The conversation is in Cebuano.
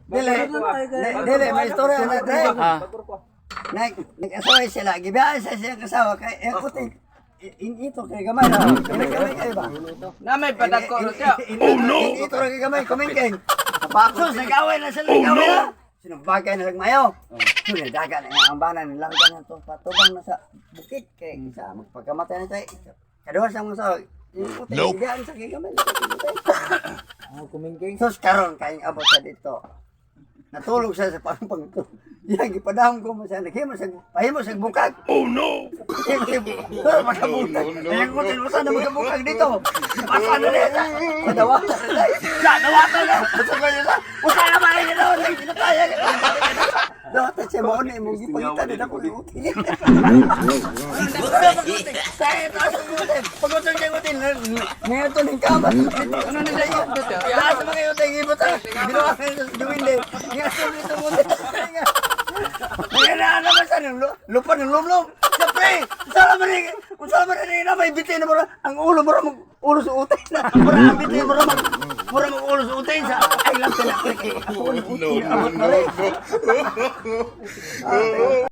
Dili, dili, may istorya na dre. Nag nag-asawa sila, gibiyaan sa siyang kasawa kay eh puti in ito kay gamay na. Gamay kay ba? Na may padagko ro siya. Oh no. Ito ra kay gamay kumingking. So nag-away na sila, nag-away na. Sinumbagay na nagmayo. So nagdaga na ang banan, nilangga na to patubang na sa bukid kay sa magpagkamatay na tayo. Kaduha sa mga sawa. Nope. Gibiyaan sa kay gamay. Ah, kumingking. Sus karon kay abot sa dito. Natulog siya sa pangpang to. Yan gipadahom ko mo siya naghimo sa pahimo sa bukag. Oh no. Makabukag. Ay ko tin usa na makabukag dito. Pasa na niya sa sa dawata na. Sa dawata na. Sa kanya sa. Usa na ba ni daw pinataya. Dawata siya mo ni imong gipangita ni dako ni uti. Sa ito sa uti. Pagutong siya uti. Ngayon to ning kama. Ano ni siya? Taas mga uti gibot. Ginawa sa duwinde. Ngayon to uti. Kaya na naman sa nung lupa ng lumlum. Siyempre, unsa man ni unsa man ni na may bitin mo ang ulo mo mag ulo sa utay na. Mura ang bitin mo mag mura mag ulo sa utay sa ay lang sila. No, no, no, no.